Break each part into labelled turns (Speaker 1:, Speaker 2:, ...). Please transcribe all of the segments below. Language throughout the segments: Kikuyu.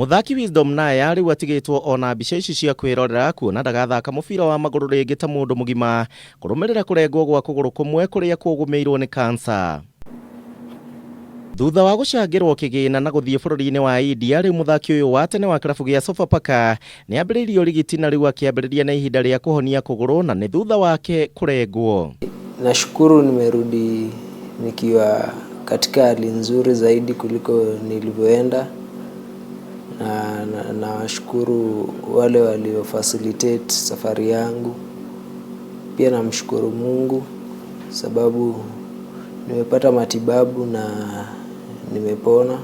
Speaker 1: Mũthaki Wisdom Naya rĩu atigĩtwo ona mbica ici cia kwĩrorera, kuona ndagathaka mũbira wa magũrũ rĩngĩ ta mũndũ mũgima, kũrũmĩrĩra kũrengwo gwa kũgũrũ kũmwe kũrĩa kũgũmĩirwo nĩ kansa. Thutha wa gũcangĩrwo kĩgĩna na gũthiĩ bũrũri-inĩ wa India, rĩu mũthaki ũyũ wa tene wa kĩrabu gĩa Sofapaka nĩ ambĩrĩirie ũrigiti na rĩu akĩambĩrĩria na ihinda rĩa kũhonia kũgũrũ, na nĩ thutha wake kũrengwo.
Speaker 2: Nashukuru nimerudi nikiwa katika hali nzuri zaidi kuliko nilivyoenda, na nawashukuru wale walio facilitate safari yangu. Pia namshukuru Mungu sababu nimepata matibabu na nimepona,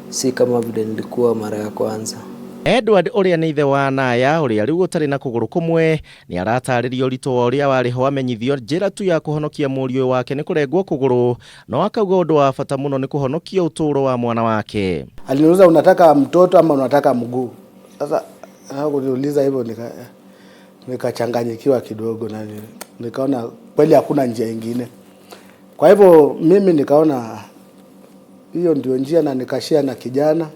Speaker 2: si kama vile nilikuwa mara ya kwanza.
Speaker 1: Edward, ũrĩa nĩ ithe wa Naya ũrĩa rĩu ũtarĩ na kũgũrũ kũmwe, nĩ aratarĩria ũritũ wa ũrĩa warĩ ho amenyithio njĩra tu ya kũhonokia mũriũ wake nĩ kũrengwo kũgũrũ, no akauga ũndũ wa bata mũno nĩ kũhonokia ũtũũro wa mwana wake.
Speaker 3: Aliniuliza, "Unataka mtoto ama unataka mguu?" Sasa kuniuliza hivyo nikachanganyikiwa kidogo na nikaona kweli hakuna njia ingine. Kwa hivyo mimi nikaona hiyo ndio njia na nikashare na kijana,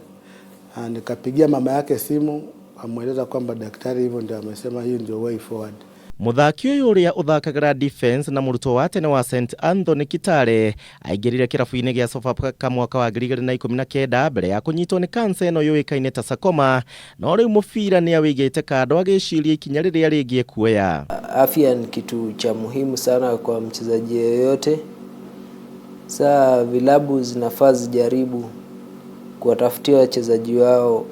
Speaker 3: nikapigia mama yake simu, amweleza kwamba daktari hivyo ndio amesema, hiyo ndio way forward.
Speaker 1: Mũthaki ũyũ ũrĩa ũthakagĩra defense na mũrutwo wa tene wa St Anthony Kitale aingĩrire kĩrabu-inĩ gĩa Sofapaka mwaka wa 2019 mbere ya kũnyitwo nĩ kansa ĩno yũĩkaine ta sarcoma, no rĩu mũbira nĩ awĩigĩte kando agĩciria ikinya rĩrĩa rĩngĩ ekuoya.
Speaker 2: Afya ni kitu cha muhimu sana kwa mchezaji yeyote. Saa vilabu zinafaa zijaribu kuwatafutia wachezaji wao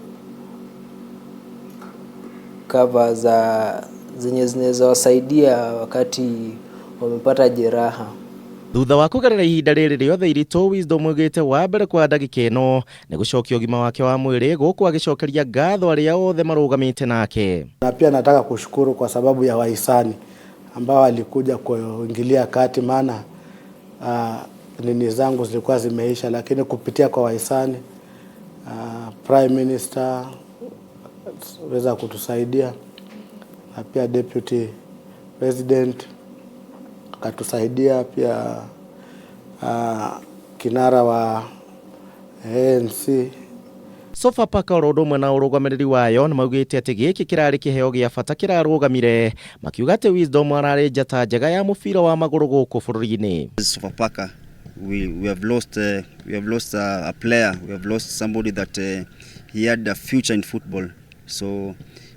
Speaker 2: cover za zenye zinaweza wasaidia wakati wamepata jeraha.
Speaker 1: Thutha wa kũgerera ihinda rĩrĩ rĩothe iritũ, Wisdom augĩte wa mbere kwa ndagĩka ĩno nĩ gũcokia ũgima wake wa mwĩrĩ, gũkũ agĩcokeria ngatho arĩa othe marũgamĩte nake.
Speaker 3: Na pia nataka kushukuru kwa sababu ya wahisani ambao walikuja kuingilia kati, maana nini zangu zilikuwa zimeisha, lakini kupitia kwa wahisani, Prime Minister weza kutusaidia na pia Deputy President akatusaidia pia, kinara wa ANC.
Speaker 1: Sofapaka oro ũndũ ũmwe na ũrũgamĩrĩri wayo nĩ maugĩte atĩ gĩkĩ kĩrarĩ kĩheo gĩa bata kĩrarũgamire, makiuga atĩ Wisdom ararĩ njata njega ya mũbira wa magũrũ gũkũ bũrũri-inĩ.
Speaker 4: Sofapaka, we have lost a player. We have lost somebody that he had a future in football. So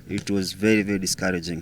Speaker 4: it was very, very discouraging.